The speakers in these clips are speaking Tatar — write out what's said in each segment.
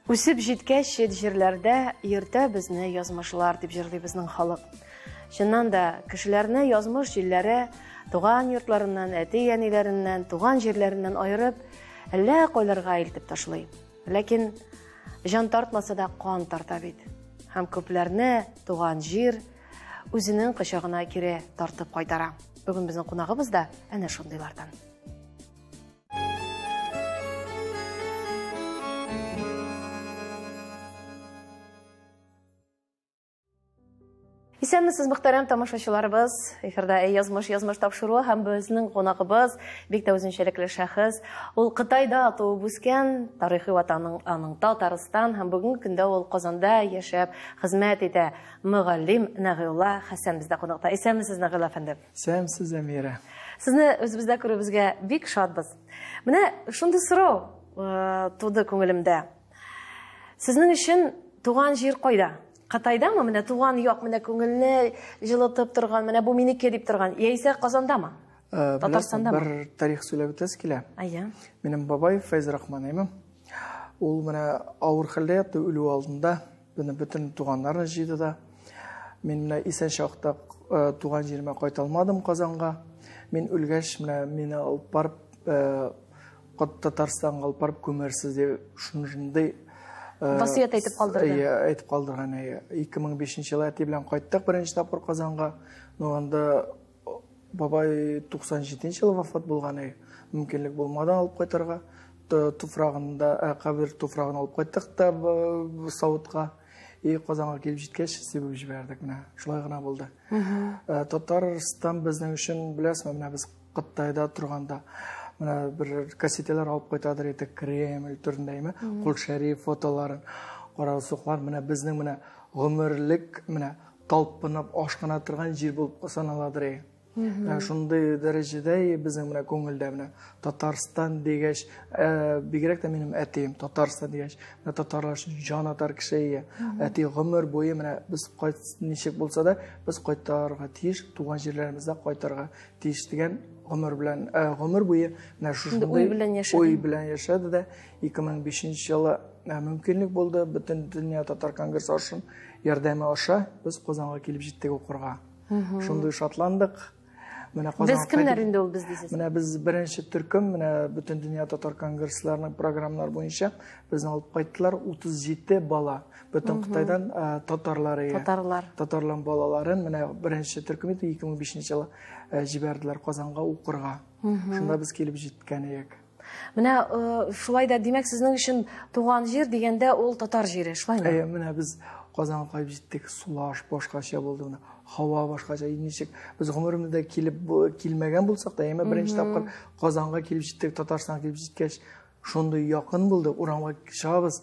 Үсеп җиткәч чит җирләрдә йөртә безне язмышлар, дип җырлый безнең халык. Чыннан да, кешеләрне язмыш җилләре туган йортларыннан, әти-әниләреннән, туган җирләреннән аерып, әллә кайларга илтеп ташлый. Ләкин җан тартмаса да кан тарта бит. Һәм күпләрне туган җир үзенең кочагына кире тартып кайтара. Бүген безнең кунагыбыз да әнә шундыйлардан. Исәнмесез, мөхтәрәм тамашачыларыбыз. Эфирда Әй язмыш, язмыш тапшыруы һәм безнең кунагыбыз бик тә үзенчәлекле шәхес. Ул Кытайда туып үскән, тарихи ватаның аның Татарстан һәм бүгенге көндә ул Казанда яшәп хезмәт итә. Мөгаллим Нәгыйулла Хәсән бездә кунакта. Исәнмесез, Нәгыйулла әфәнде. Исәнмесез, Әмирә. Сезне үзебездә күрүебезгә бик шатбыз. Менә шундый сорау туды күңелемдә. Сезнең өчен туган җир кайда? Кытайдамы? Менә туган як, менә күңелне җылытып торган, менә бу минеке дип торган, яисә Казандамы? Татарстандамы? Бер тарих сөйләп үтәсе килә. Әйе. Минем бабай Фәйзрахман әйме. Ул менә авыр хәлдә ятты үлү алдында. Менә бөтен туганнарны җыйды да. Мин менә исән чакта туган җиремә кайта алмадым Казанга. Мин үлгәч, менә мине алып барып Татарстанга алып барып күмәрсез дип шундый васыять әйтеп калдырды. Әйе, әйтеп калдырган. Әйе. 2005 елы әти белән кайттык беренче тапкыр Казанга. Но анда бабай 97 елы вафат булган. Әйе. Мөмкинлек булмады алып кайтырга. Туфрагында, кабер туфрагын алып кайттык та савытка. И Казанга килеп җиткәч, сибеп җибәрдек менә. Шулай гына булды. Татарстан безнең өчен, беләсезме, менә без Кытайда торганда менә бер кассеталар алып кайтадыр идек, Кремль төрендәйме, Кол Шәриф фотоларын, карасуклар, менә безнең менә гомерлек менә талпынып ашкына торган җир булып саналадыр. Шундый дәрәҗәдә безнең менә күңелдә менә Татарстан дигәч, бигрәк тә минем әтием Татарстан дигәч, менә татарлар өчен җан атар кеше ия. Әти гомер буе менә без кайт ничек булса да, без кайтарга тиеш, туган җирләребездә кайтарга тиеш дигән гомер белән, гомер буе менә шушындый уй белән яшәде. Уй белән яшәде дә 2005 елы мөмкинлек булды, бөтен дөнья татар конгрессы аша ярдәме аша без Казанга килеп җиттек укырга. Шундый шатландык. Менә Казанга Без кемнәр инде ул без дисез? Менә без беренче төркем, менә бөтен дөнья татар конгрессларының программалар буенча безне алып кайттылар 37 бала. Бөтен Кытайдан татарлар. Татарлар. Татарлар балаларын менә беренче төркем итеп 2005 елы җибәрделәр Казанга укырга. Шунда без килеп җиткән идек. Менә шулай да, димәк, сезнең өчен туган җир дигәндә ул татар җире, шулаймы? Әйе, менә без Казанга кайтып җиттек, сулаш башкача булды, менә һава башкача, ничек без гомеремездә килеп килмәгән булсак та, әмма беренче тапкыр Казанга килеп җиттек, Татарстанга килеп җиткәч, шундый якын булды, урамга чыгабыз.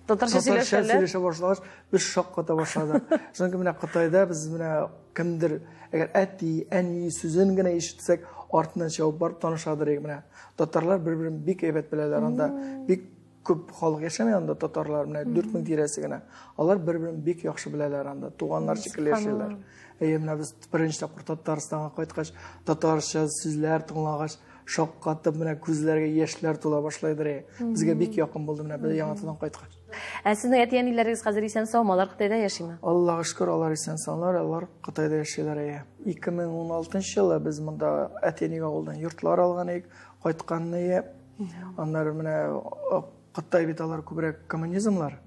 Татарча сөйләшә башлагач, без шакката башладык. Чөнки менә Кытайда без менә кемдер, әгәр әти, әни сүзен генә ишетсәк, артыннан чабып барып танышадыр идек менә. Татарлар бер-берен бик әйбәт беләләр анда. Бик күп халык яшәми анда татарлар, менә 4000 тирәсе генә. Алар бер-берен бик яхшы беләләр анда, туганнар шикелле яшиләр. Әйе, менә без беренче тапкыр Татарстанга кайткач, татарча сүзләр тыңлагач, шаккатып, менә күзләргә яшьләр тула башлайдыр. Безгә бик якын булды менә без яңадан кайткач. Ә сезнең әти-әниләрегез хәзер исән-саумы? Алар Кытайда яшиме? Аллага шөкер, алар исән-саулар, алар Кытайда яшиләр. Әйе. 2016 елы без монда әти-әнигә авылдан йортлар алган идек, кайткан иде. Аннары менә Кытай бит алар күбрәк коммунизмлар.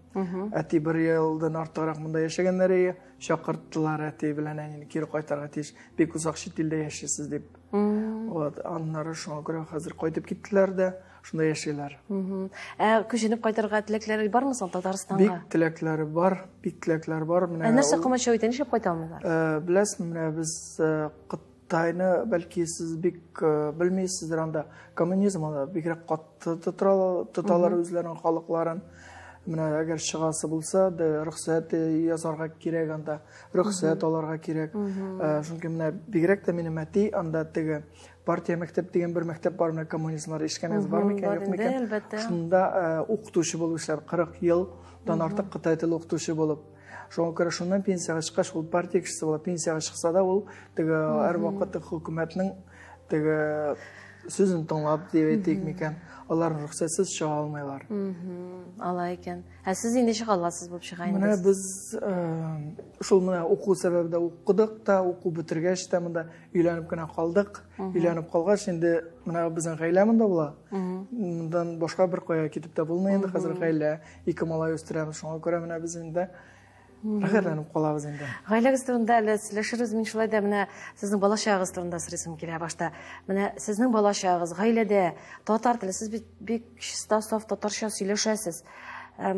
Әти бер елдан артыграк монда яшәгәннәр иде. Чакырттылар әти белән әнине кире кайтарга тиеш. Бик озак чит илдә яшисез дип. Вот, аннары шуңа күрә хәзер кайтып киттеләр дә, шунда яшиләр. Ә күченеп кайтырга теләкләре бармы соң Татарстанга? Бик теләкләре бар, бик теләкләре бар. Менә нәрсә комачау итә, нишләп кайта алмыйлар? Беләсезме, менә без Кытайны бәлки сез бик белмисездер, анда коммунизм анда бигрәк катты тоталар үзләренең халыкларын. Менә әгәр чыгасы булса, да рөхсәт язарга кирәк анда, рөхсәт алырга кирәк. Чөнки менә бигрәк тә минем әти анда теге партия мәктәп дигән бер мәктәп бар, менә коммунизмлар ишеткәнегез бар микән, юк микән? Шунда укытучы булып эшләп 40 елдан артык кытай теле укытучы булып. Шуңа күрә шуннан пенсияга чыккач, ул партия кешесе була. Пенсияга чыкса да, ул теге һәрвакыт хөкүмәтнең теге сүзен тыңлап дип әйтик микән, аларның рөхсәтсез чыга алмыйлар. Алай икән. Ә сез инде чыга аласыз булып чыга инде. Менә без шул менә уку сәбәбендә укыдык та, уку бетергәч тә монда өйләнеп кенә калдык. Өйләнеп калгач инде менә безнең гаилә монда була. Мондан башка бер кая китеп тә булмый инде, хәзер гаилә, ике малай үстерәбез. Шуңа күрә менә без инде рәхәтләнеп калабыз инде. Гаиләгез турында әле сөйләшербез. Мин шулай да менә сезнең балачагыгыз турында сорыйсым килә башта. Менә сезнең балачагыгыз, гаиләдә татар теле, сез бит бик чиста, саф татарча сөйләшәсез.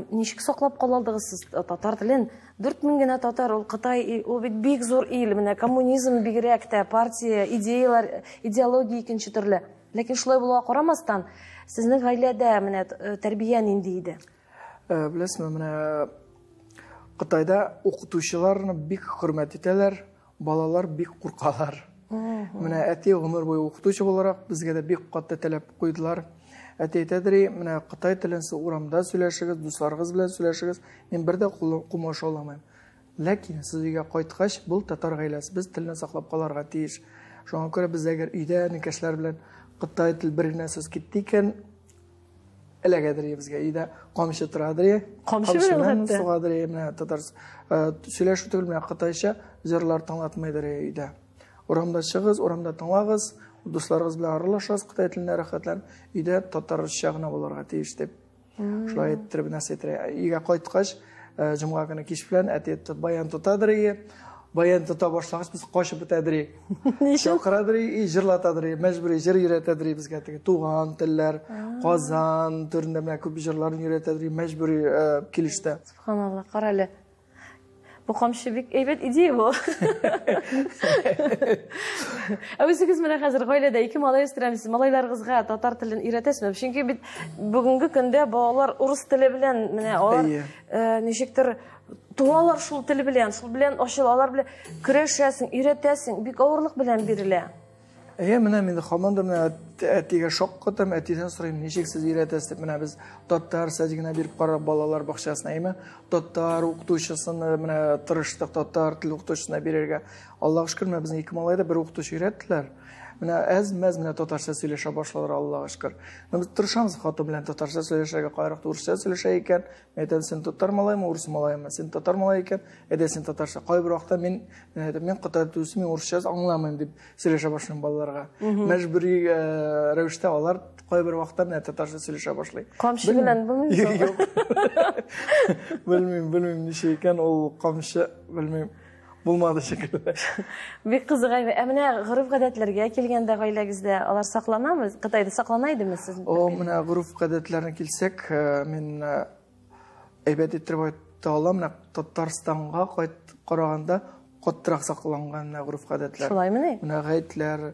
Ничек саклап кала алдыгыз сез татар телен? 4000 генә татар, ул Кытай, ул бит бик зур ил, менә коммунизм бигрәк тә, партия, идеялар, идеология икенче төрле. Ләкин шулай булуга карамастан, сезнең гаиләдә менә тәрбия нинди иде? Беләсезме, менә Кытайда укытучыларны бик хөрмәт итәләр, балалар бик куркалар. Менә әти гомер буе укытучы буларак безгә дә бик каты таләп куйдылар. Әти әйтәдер, менә кытай телен сез урамда сөйләшегез, дусларыгыз белән сөйләшегез, мин бер дә кумаша аламыйм. Ләкин сез өйгә кайткач, бу татар гаиләсе, без телне саклап калырга тиеш. Шуңа күрә без әгәр өйдә энекәшләр белән кытай тел бер генә сүз китте икән, эләгәдер безгә. Өйдә камчы торадыр, камчы белән сугадыр, менә татар сөйләшү түгел, менә кытайча җырлар тыңлатмыйдыр өйдә. Урамда чыгыз, урамда тыңлагыз, дусларыгыз белән аралашыгыз, кытай телендә рәхәтләнеп, өйдә татарча гына булырга тиеш дип. Шулай иттереп нәрсә әйтер. Өйгә кайткач, җомга көне кич белән әти баян тотадыр, баян тота башлагач, без качып бетәдер. Чакырадыр, җырлатадыр, мәҗбүри җыр өйрәтәдер безгә, теге туган телләр, Казан төрендә менә күп җырларын өйрәтәдер, мәҗбүри килештә. Субханалла, кара әле. Бу камчы бик әйбәт идея бу. Ә үзегез менә хәзер гаиләдә ике малай үстерәмсез, малайларыгызга татар телен өйрәтәсезме? Чөнки бит бүгенге көндә балалар урыс теле белән менә алар ничектер туалар шул тел белән, шул белән ачылалар белән көрәшәсең, өйрәтәсең, бик авырлык белән бирелә. Әйе, менә мин һаман да менә әтигә шаккатам, әтидән сорыйм, ничек сез өйрәтәсез дип, менә без татар садигына биреп карап балалар бакчасына, әйме, татар укытучысын менә тырыштык татар тел укытучысына бирергә. Аллаһка шөкер, менә безнең ике малай да бер укытучы өйрәттеләр. Менә әз-мәз менә татарча сөйләшә башладылар, Аллаһка шөкер. Менә без тырышабыз хатын белән татарча сөйләшергә, кайракта урысча сөйләшә икән, мин әйтәм, син татар малаймы, урыс малаймы? Син татар малай икән, әйдә син татарча. Кайбер вакытта мин, мин әйтәм, мин кытай түгел, мин урысча аңламыйм дип сөйләшә башлыйм балаларга. Мәҗбүри рәвештә алар кайбер вакытта менә татарча сөйләшә башлый. Камчы белән булмыймы? Юк. Белмим, белмим ничә икән ул камчы, белмим. Булмады шикелле. Бик кызык әйбер. Ә менә гореф-гадәтләргә килгәндә гаиләгездә алар сакланамы? Кытайда саклана идеме сез? О, менә гореф-гадәтләрне килсәк, мин әйбәт иттереп әйтә алам, менә Татарстанга караганда катырак сакланган менә гореф-гадәтләр. Шулаймыни? Менә гаетләр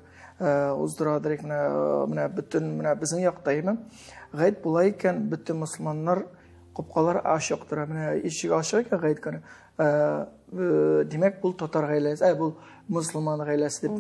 уздырадыр, менә бөтен менә безнең якта әйме. Гает була икән, бөтен мөселманнар капкалар ачык тора. Менә ишек ачык икән гает көне. Димәк, бу татар гаиләсе, бу мөселман гаиләсе дип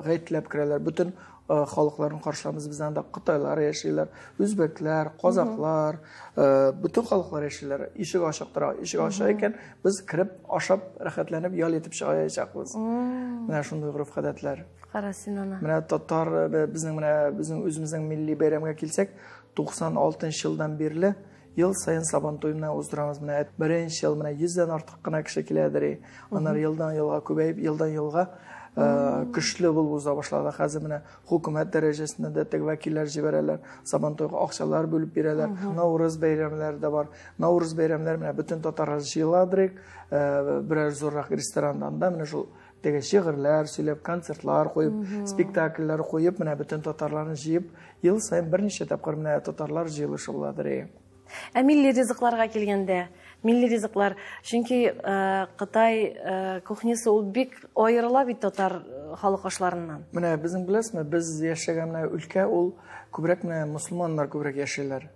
гаетләп керәләр. Бөтен халыкларын каршыламыз. Бездә анда кытайлар яшиләр, үзбәкләр, казаклар, бөтен халыклар яшиләр. Ишек ачык тора. Ишек ачык икән, без кереп, ашап, рәхәтләнеп, ял итеп чыгаячакбыз. Менә шундый гореф-гадәтләр. Кара син аны. Менә татар, безнең менә безнең үзебезнең милли бәйрәмгә килсәк, 96 елдан бирле ел сайын Сабан туен уздырабыз. Менә беренче ел менә 100дән артык кына кеше киләдер. Аннары елдан елга күбәеп, елдан елга көчле булып уза башлады. Хәзер менә хөкүмәт дәрәҗәсендә дә теге вәкилләр җибәрәләр, Сабан туйга акчалар бүлеп бирәләр. Наурыз бәйрәмнәре дә бар. Наурыз бәйрәмнәре менә бөтен татарлар җыеладыр, берәр зуррак ресторанда анда менә шул теге шигырьләр сөйләп, концертлар куеп, спектакльләр куеп, менә бөтен татарларны җыеп, ел саен берничә тапкыр менә татарлар җыелышы буладыр. Ә милли ризыкларга килгәндә, милли ризыклар, чөнки Кытай кухнясы ул бик аерыла бит татар халык ашларыннан. Менә безнең беләсезме, без яшәгән менә өлкә ул күбрәк менә мөселманнар күбрәк яшиләр.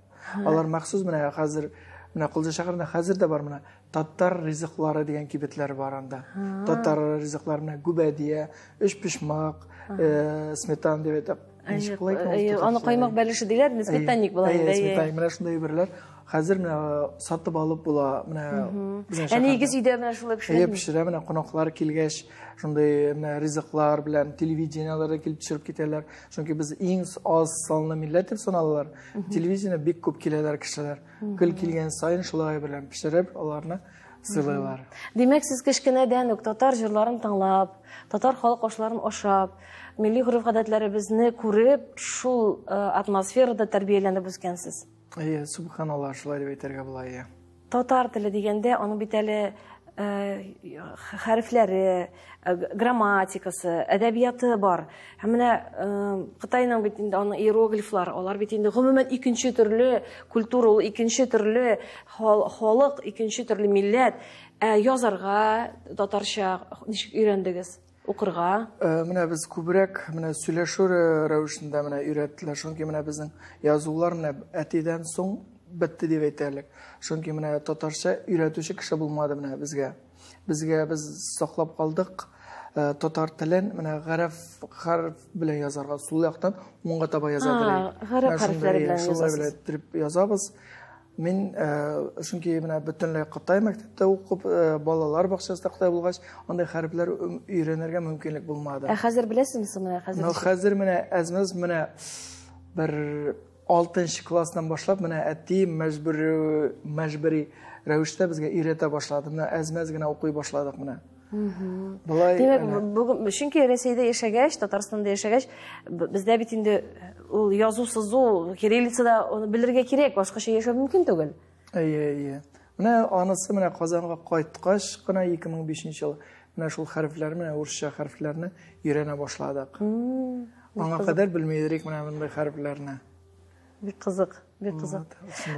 Алар махсус менә хәзер менә Кулҗа шәһәрендә хәзер дә бар менә татар ризыклары дигән кибетләр бар анда. Татар ризыклары менә гүбәдия, өчпочмак, сметана дип әйтә. Аны каймак бәлеше диләр, сметанник була инде. Сметанник, менә шундый әйберләр. Хәзер менә сатып алып була, менә безнең шәһәрдә. Әниегез өйдә менә шулай пешерә. Әйе, пешерә, менә кунаклар килгәч, шундый менә ризыклар белән телевидениеләрдә килеп төшереп китәләр. Чөнки без иң аз санлы милләт дип саналалар. Телевидение бик күп киләләр кешеләр. Гел килгән саен шулай белән пешереп, аларны сыйлыйлар. Димәк, сез кечкенәдән үк татар җырларын тыңлап, татар халык ашларын ашап, милли гореф-гадәтләребезне күреп, шул атмосферада тәрбияләнеп үскәнсез. Әйе, субханалла, шулай дип әйтергә була, әйе. Татар теле дигәндә, аның бит әле хәрефләре, грамматикасы, әдәбияты бар. Һәм менә Кытайның бит инде аның иероглифлары, алар бит инде гомумән икенче төрле культура, ул икенче төрле халык, икенче төрле милләт. Ә язарга татарча ничек өйрәндегез? Укырга? Менә без күбрәк менә сөйләшү рәвешендә менә өйрәттеләр. Чөнки менә безнең язулар менә әтидән соң бетте дип әйтәрлек. Чөнки менә татарча өйрәтүче кеше булмады менә безгә. Безгә без саклап калдык татар телен менә гарәп хәреф белән язарга, сул яктан уңга таба яза идек. Гарәп хәрефләре белән язасыз. Шулай белән иттереп язабыз. Мин, чөнки менә бөтенләй Кытай мәктәптә укып, балалар бакчасында Кытай булгач, андый хәрефләр өйрәнергә мөмкинлек булмады. Ә хәзер беләсезме соң менә хәзер? Ну, хәзер менә әзмәз менә бер 6 класстан башлап менә әти мәҗбүри рәвештә безгә өйрәтә башлады. Менә әзмәз генә укый башладык менә. Болай, Димәк, бүген, чөнки Рәсәйдә яшәгәч, Татарстанда яшәгәч, бездә бит инде ул язу-сызу, кириллицада аны белергә кирәк, башкача яшәү мөмкин түгел. Әйе, әйе. Менә анысы менә Казанга кайткач кына 2005 ел менә шул хәрефләр, менә урысча хәрефләрне өйрәнә башладык. Аңа кадәр белми идек менә мондый хәрефләрне. Бик кызык, бик кызык.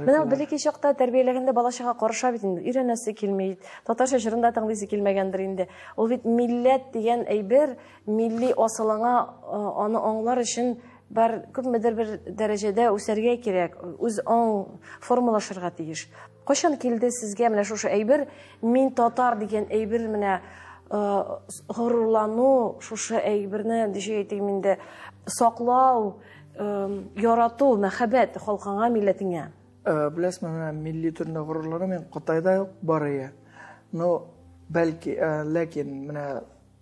Менә бәләкәй чакта тәрбияләгәндә бала-чага карыша бит инде, өйрәнәсе килми, татарча җырын да тыңлыйсы килмәгәндер инде. Ул бит милләт дигән әйбер, милли асылыңа аны аңлар өчен бар күпмедер бер дәрәҗәдә үсәргә кирәк, үз аң формалашырга тиеш. Кайчан килде сезгә менә шушы әйбер, мин татар дигән әйбер менә горурлану, шушы әйберне, ничек әйтим инде, саклау, ярату, мәхәббәт халкыңа, милләтеңә? Беләсезме, менә милли төрендә горурлану мин Кытайда юк бар ие. Но бәлки, ләкин менә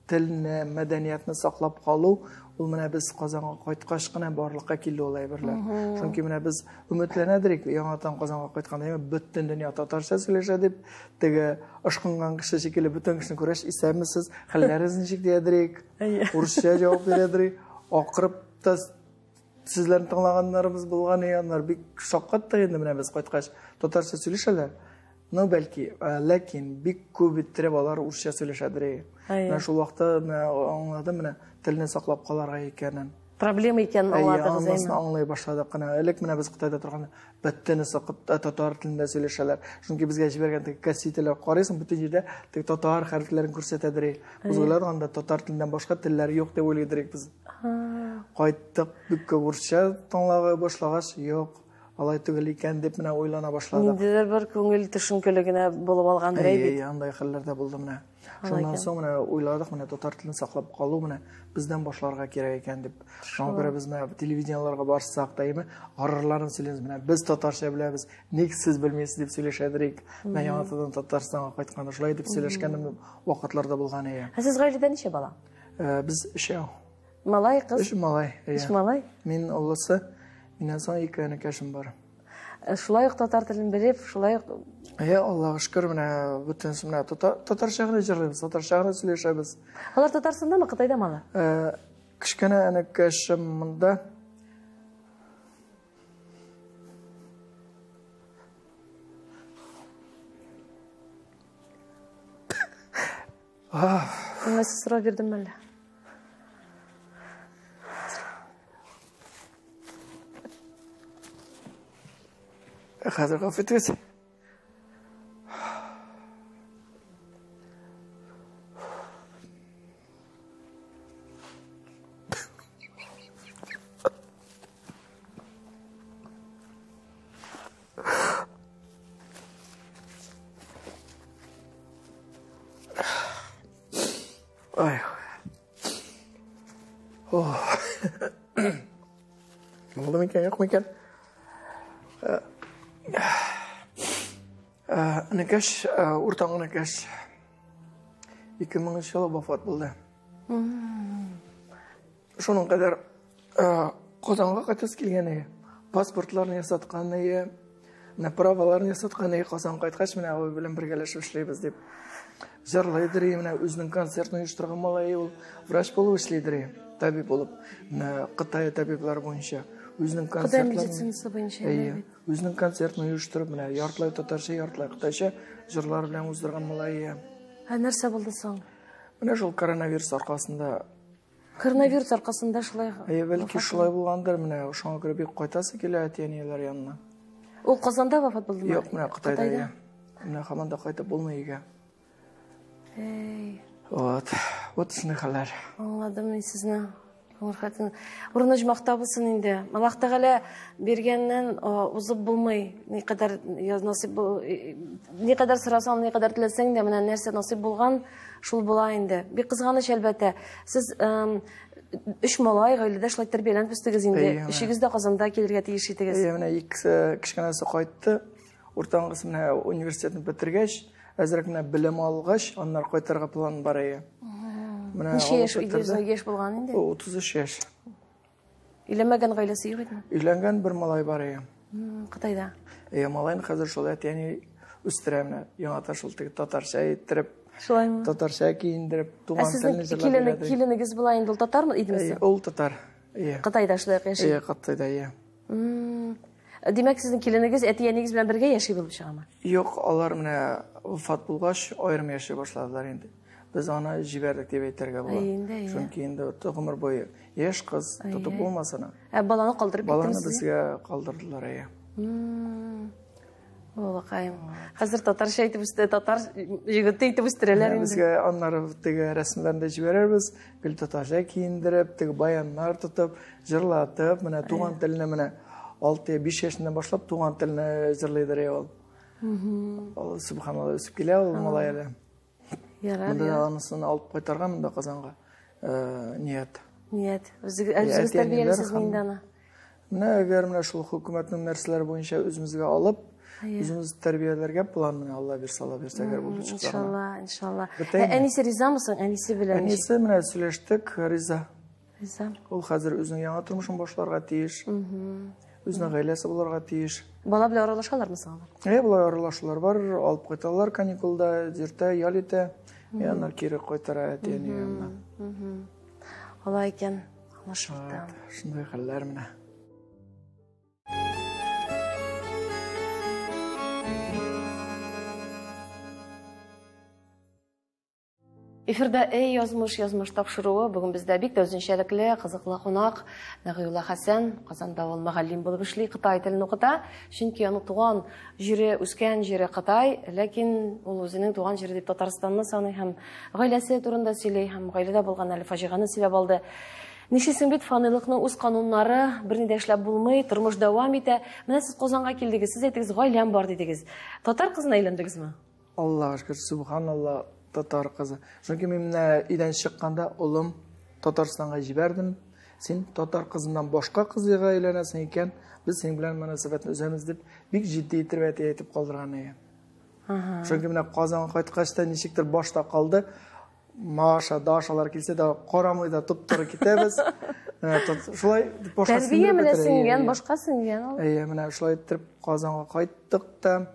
телне, мәдәниятне саклап калу, ул менә без Казанга кайткач кына барлыкка килде ул әйберләр. Чөнки менә без өметләнәдер яңадан Казанга кайтканда, әмма бөтен дөнья татарча сөйләшә дип, теге ышкынган кеше шикелле бөтен кешене күрәш, исәнмесез, хәлләрегез ничек диядерик, урысча җавап бирәдерик, акырып та сүзләрне тыңлаганнарыбыз булган, аннар бик шаккаттык инде менә без кайткач татарча сөйләшәләр. Ну, бәлки, ләкин бик күп иттереп алар урысча сөйләшәдер. Менә шул вакытта менә аңладым, менә телне саклап калырга икәнен. Проблема икәнен аңладыгыз, әйе. Аңлый башладык кына. Элек менә без Кытайда торганда бөтенесе татар телендә сөйләшәләр. Чөнки безгә җибәргән теге кассеталар карыйсың, бөтен җирдә теге татар хәрефләрен күрсәтәдер. Без уйладык, анда татар теленнән башка телләр юк дип уйлыйдыр без. Кайттык, бик күп урысча тыңлый башлагач, юк, алай түгел икән дип менә уйлана башладык. Ниндидер бер күңел төшенкелегенә булып алгандыр бит. Әйе, андай хәлләр дә булды менә. Шуннан соң менә уйладык, менә татар телен саклап калу менә бездән башларга кирәк икән дип. Шуңа күрә без менә телевидениеларга барсак та, әйме, горурланып сөйлибез, менә без татарча беләбез, ник сез белмисез дип сөйләшәдер. Менә яңадан Татарстанга кайтканда шулай дип сөйләшкән вакытлар да булган иде. Ә сез гаиләдә ничә бала? Без өчәү. Малай, кыз? Өч малай. Өч малай? Мин олысы, миннән соң ике энекәшем бар. Шулай ук татар телен белеп, шулай ук... Әйе, Аллага шөкер, менә бөтенесе менә татарча гына җырлыйбыз, татарча гына сөйләшәбез. Алар Татарстандамы, Кытайдамы алар? Кечкенә энекәшем монда. Уңайсыз сорау бирдемме әллә? Хәзер гафу итегез. Ай. Булды микән, юк микән? Энекәш, уртаңгы энекәш 2000 елы вафат булды. Шуның кадәр Казанга кайтасы килгән иде. Паспортларны ясаткан иде, менә праваларны ясаткан иде. Казан кайткач, менә абый белән бергәләшеп эшлибез дип. Җырлыйдыр, менә үзенең концертын оештырган малай ул врач булып эшлидер, табиб булып. Менә Кытай табиблары буенча үзенең концертларын. Кытай медицинасы буенча. Әйе. Үзенең концертын оештырып, менә яртылай татарча, яртылай кытайча җырлар белән уздырган малай. Ә нәрсә булды соң? Менә шул коронавирус аркасында. Коронавирус аркасында шулай. Әйе, бәлки шулай булгандыр, менә шуңа күрә бик кайтасы килә әти-әниләр янына. Ул Казанда вафат булдымы? Юк, менә Кытайда. Менә һаман да кайтып булмый өйгә. Эй. Вот, вот шундый хәлләр. Аңладым мин сезне. Хатын. Урыны оҗмахта булсын инде. Аллаһ Тәгалә биргәннән узып булмый. Никадәр насыйп никадәр сорасаң, никадәр теләсәң дә, менә нәрсә насыйп булган, шул була инде. Бик кызганыч, әлбәттә. Сез өч малай гаиләдә шулай тәрбияләнеп үстегез инде. Өчегез дә Казанда килергә тиеш идегез. Әйе, менә икесе кечкенәсе кайтты. Уртаңгысы менә университетны бетергәч, әзрәк менә белем алгач, аннары кайтырга план бар иде. Менә ничә яшь иде, яшь булган инде? 33 яшь. Өйләнмәгән гаиләсе юк идеме? Өйләнгән бер малай бар иде. Кытайда. Әйе, малайны хәзер шул әти-әни үстерә менә. Яңа шул теге татарча әйттереп, Шулаймы? Татарча киендереп, туган телне җырлап. Киленегез була инде, ул татармы идеме? Ул татар. Әйе. Кытайда шулай яши. Әйе, Кытайда, әйе. Димәк, сезнең киленегез әти-әнигез белән бергә яши булып чыгамы? Юк, алар менә вафат булгач, аерым яши башладылар инде. Без аны җибәрдек дип әйтергә була. Инде, Чөнки инде гомер буе яшь кыз тотып булмас аны. Ә баланы калдырып киттеңез? Баланы безгә калдырдылар, әйе. Балакаем. Хәзер татарча әйтеп үсте, татар егете итеп үстерәләр инде. Безгә аннары теге рәсемнәрне дә җибәрербез. Гел татарча киендереп, теге баяннар тотып, җырлатып, менә туган телне менә 6-5 яшеннән башлап туган телне җырлыйдыр ул. Ул субханалла үсеп килә ул малай әле. Ярар. Монда анысын алып кайтарга монда Казанга ният. Ният. Үзегез тәрбиялисез инде аны. Менә әгәр менә шул хөкүмәтнең нәрсәләре буенча үзебезгә алып, үзебез тәрбияләргә план менә Алла бирсә, Алла бирсә, әгәр булды чыкса. Иншалла, иншалла. Әнисе ризамы соң? Әнисе белән. Әнисе менә сөйләштек, риза. Риза. Ул хәзер үзенең яңа тормышын башларга тиеш. Үзенең гаиләсе булырга тиеш. Бала белән аралашалармы соң алар? Әйе, болай аралашулар бар, алып кайталар каникулда, иртә ял итә, аннары кире кайтара әти-әни янына. Алай икән, аңлашылды. Шундый хәлләр менә. Эфирда Эй язмыш, язмыш тапшыруы. Бүген бездә бик тә үзенчәлекле, кызыклы кунак Нәгыйулла Хәсән. Казанда ул мөгаллим булып эшли, Кытай телен укыта. Чөнки аның туган җире, үскән җире Кытай, ләкин ул үзенең туган җире дип Татарстанны саный һәм гаиләсе турында сөйли һәм гаиләдә булган әле фаҗигане сөйләп алды. Нишлисең бит, фанилыкның үз кануннары, берни дә эшләп булмый, тормыш дәвам итә. Менә сез Казанга килдегез, сез әйттегез, гаиләм бар дидегез. Татар кызына әйләндегезме? Аллаһка шөкер, субханалла, татар кызы. Чөнки мин менә өйдән чыкканда улым Татарстанга җибәрдем. Син татар кызыннан башка кызга әйләнәсең икән, без синең белән мөнәсәбәтне өзәмез дип, бик җитди итеп әти әйтеп калдырган иде. Чөнки менә Казанга кайткач та ничектер башта калды. Маша, Дашалар килсә дә карамый да туп-туры китәбез. Шулай башка Тәрбия менә сеңгән, башка сеңгән ул. Әйе, менә шулай итеп Казанга кайттык та.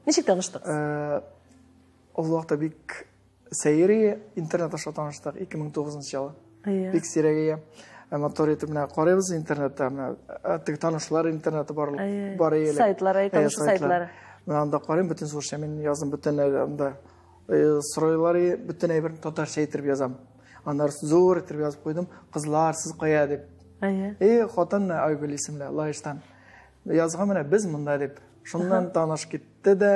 Ничек таныштыгыз? Ул вакытта бик сәер интернет аша таныштык 2009 елы. Бик сирәк ия. Мотор итеп менә карыйбыз интернетта, менә теге танышлар интернеты бар, бар иде. Сайтлар, таныш сайтлары. Менә анда карыйм, бөтен сугышча мин яздым, бөтен анда сорыйлар, бөтен әйберне татарча итеп язам. Аннары зур итеп язып куйдым, кызлар, сез кая дип. Әйе. Хатын Айгөл исемле, Лаештан. Язган менә без монда дип. Шуннан таныш китте дә.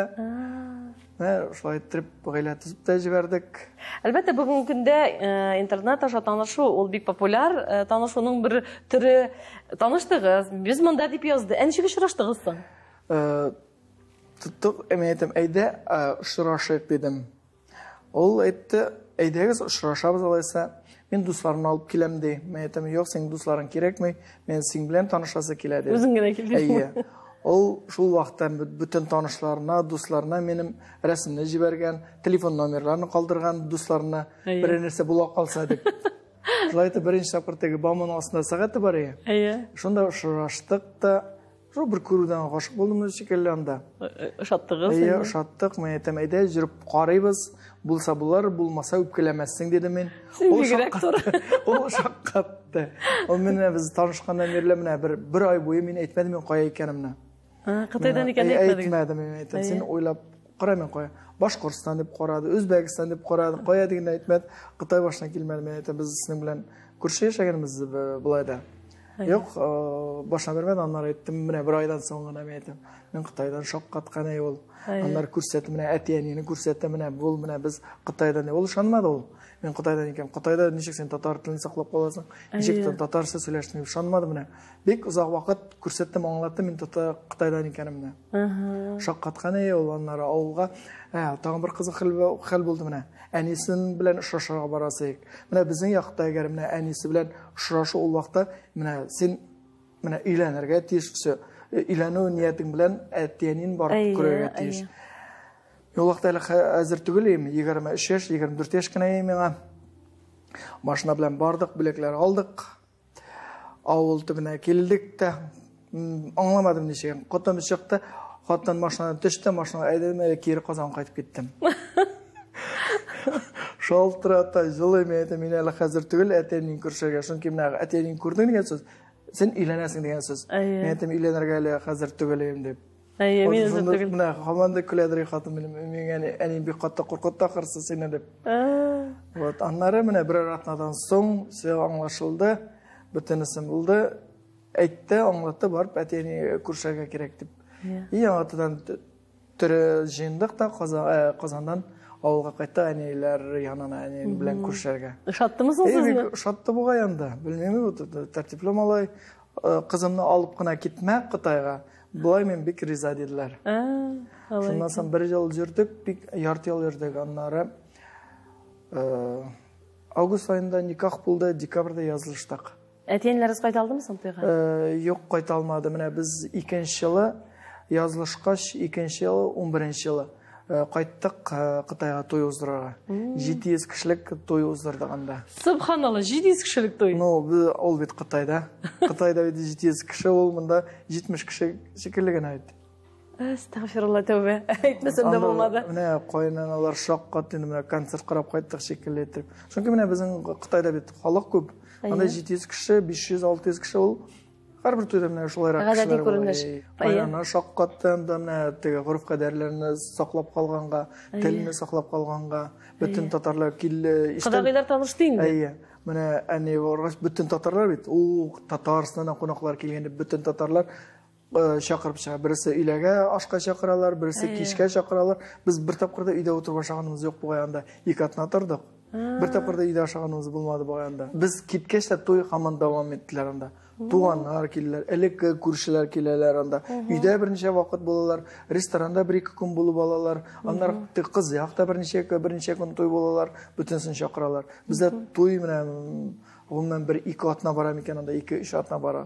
Менә шулай итеп гаилә төзеп тә җибәрдек. Әлбәттә, бүгенге көндә интернет аша танышу ул бик популяр. Танышуның бер төре. Таныштыгыз, без монда дип язды. Ә ничек очраштыгыз соң? Тоттык, мин әйтәм, әйдә, очрашыйк дидем. Ул әйтте, әйдәгез, очрашабыз алайса. Мин дусларымны алып киләм ди. Мин әйтәм, юк, синең дусларың кирәкми. Мин синең белән танышасы килә ди. Үзең генә килдең. Әйе. Ул шул вакытта бөтен танышларына, дусларына минем рәсемне җибәргән, телефон номерларын калдырган дусларына, берәр нәрсә була калса дип. Шулай итеп беренче тапкыр теге Бауман астында сәгате бар иде. Әйе. Шунда очраштык та, шул бер күрүдән гашык булдым шикелле анда. Ошаттыгыз? Әйе, ошаттык. Мин әйтәм, әйдә йөреп карыйбыз. Булса булар, булмаса үпкәләмәссең дидем мин. Син бигрәк тур. Ул шаккатты. Ул менә без танышканнан бирле менә бер ай буе мин әйтмәдем мин кая икәнемне. Кытайдан икәнен әйтмәдең. Әйтмәдем, мин әйтәм. Син уйлап кара мин кая. Башкортстан дип карады, Үзбәкстан дип карады, кая дигәнне әйтмәде. Кытай башына килмәде. Мин әйтәм, без сезнең белән күрше яшәгәнбез болай да. Юк, башына бирмәде, аннары әйттем, менә бер айдан соң гына мин әйтәм. Мин Кытайдан шаккаткан әй ул. Аннары күрсәтте, менә әти-әнине күрсәтте, менә бул, менә без Кытайдан. Ул ышанмады ул. Мин Кытайдан икән. Кытайда ничек син татар телен саклап каласың? Ничек татарча сөйләшсең дип ышанмады менә. Бик озак вакыт күрсәттем, аңлаттым мин Кытайдан икәнемне. Шаккаткан әй ул аннары авылга. Тагын бер кызык хәл булды менә. Әнисен белән очрашырга барасы идек. Менә безнең якта әгәр менә әнисе белән очрашу ул вакытта менә син менә өйләнергә тиеш, все. Өйләнү ниятең белән әти-әниен барып күрергә тиеш. Ул вакытта әле әзер түгел идем, 23 яшь, 24 яшь кенә идем миңа. Машина белән бардык, бүләкләр алдык. Авыл төбенә килдек тә, аңламадым ничек. Котым чыкты, хатын машинадан төште, машина әйдәдем, әле кире Казанга кайтып киттем. Шалтырата, җылый, мин әйтәм, мин әле хәзер түгел, әти-әниең күрешергә. Чөнки менә әти-әниең күрдең дигән сүз, син өйләнәсең дигән сүз. Мин әйтәм, өйләнергә әле хәзер түгел идем дип. Әйе, мин әзер түгел. Менә һаман да көләдер хатын минем, миңа әнием бик каты куркытты ахрысы сине дип. Вот, аннары менә берәр атнадан соң все аңлашылды, бөтенесе булды. Әйтте, аңлатты, барып әти-әни күрешергә кирәк дип. И яңадан төре җыендык та Казаннан авылга кайтты әниләр янына, әнием белән күрешергә. Ошаттымы соң сезне? Бик ошатты бугай анда. Белмим, тәртипле малай. Кызымны алып кына китмә Кытайга. Болай мин бик риза диделәр. Шуннан соң бер ел йөрдек, бик ярты ел йөрдек. Аннары август аенда никах булды, декабрьдә язылыштык. Әти-әниләрегез кайта алдымы соң туйга? Юк, кайта алмады. Менә без икенче елы язылышкач, икенче елы, 11 елы кайттык Кытайга туй уздырырга. 700 кешелек туй уздырдык анда. Субханалла, 700 кешелек туй. Ну, ул бит Кытайда. Кытайда бит 700 кеше, ул монда 70 кеше шикелле генә бит. Әстәгъфирулла, тәүбә. Әйтмәсәм дә булмады. Менә кайнаналар шаккатты инде, менә концерт карап кайттык шикелле итеп. Чөнки менә безнең Кытайда бит халык күп. Анда 700 кеше, 500-600 кеше ул. Һәрбер туйда менә шулайрак Гадәти кешеләр күренеш. Кайнана шаккатты анда менә теге гореф-кадәрләрне саклап калганга, телне саклап калганга, бөтен татарлар килде. Кодагыйлар танышты инде. Әйе. Менә әни баргач, бөтен татарлар бит, у Татарстаннан кунаклар килгән дип, бөтен татарлар чакырып чыга. Берсе өйләгә ашка чакыралар, берсе кичкә чакыралар. Без бер тапкыр да өйдә утырып ашаганыбыз юк бугай анда. Ике атна тордык. Бер тапкыр да өйдә ашаганыбыз булмады бугай анда. Без киткәч тә туй һаман дәвам иттеләр анда. Туганнар киләләр, элекке күршеләр киләләр анда. Өйдә берничә вакыт булалар, ресторанда бер-ике көн булып алалар. Аннары кыз якта берничә көн туй булалар, бөтенсен чакыралар. Бездә туй менә гомумән бер-ике атна бара микән анда, ике-өч атна бара.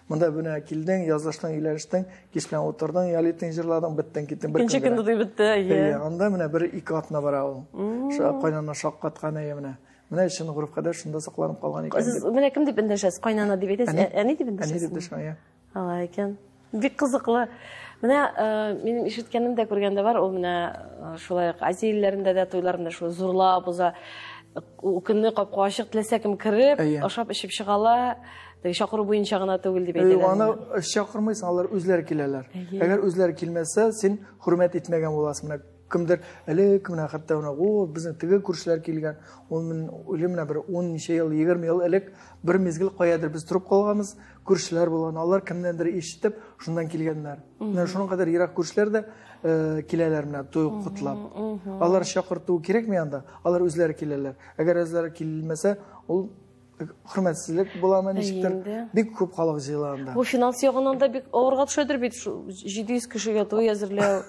Монда менә килдең, язлаштың, өйләнештең, кич белән утырдың, ял иттең, җырладың, беттең, киттең бер Икенче көнгә. көндә туй бетте, әйе. Әйе, анда менә бер-ике атна бара ул. Кайнана шаккаткан, әйе менә. Менә чын гореф-кадәр шунда сакланып калган икән. Сез менә кем дип эндәшәсез? Кайнана дип әйтәсез? Әни дип эндәшәсез? Әни дип эндәшәм, әйе. Алай икән. Бик кызыклы. Менә минем ишеткәнем дә күргән дә бар, ул менә шулай ук Азия илләрендә дә туйлар менә шулай зурлап уза. Ул көнне капка ачык, теләсә кем кереп, ашап эчеп чыгала. Теге чакыру буенча гына түгел дип әйтәләр. Аны чакырмыйсың, алар үзләре киләләр. Әгәр үзләре килмәсә, син хөрмәт итмәгән буласың. Менә кемдер элек менә хәтта менә, о, безнең теге күршеләр килгән. Ул мин уйлыйм, менә бер 10 ничә ел, 20 ел элек бер мизгел каядыр без торып калганбыз, күршеләр булган, алар кемнәндер ишетеп, шуннан килгәннәр. Менә шуның кадәр ерак күршеләр дә киләләр менә туй котлап. Алар чакырту кирәкми анда, алар үзләре киләләр. Әгәр үзләре килмәсә, ул хөрмәтсезлек буламы ничектер? Бик күп халык җыела анда. Бу финанс ягыннан да бик авырга төшәдер бит, шул 700 кешегә туй әзерләү.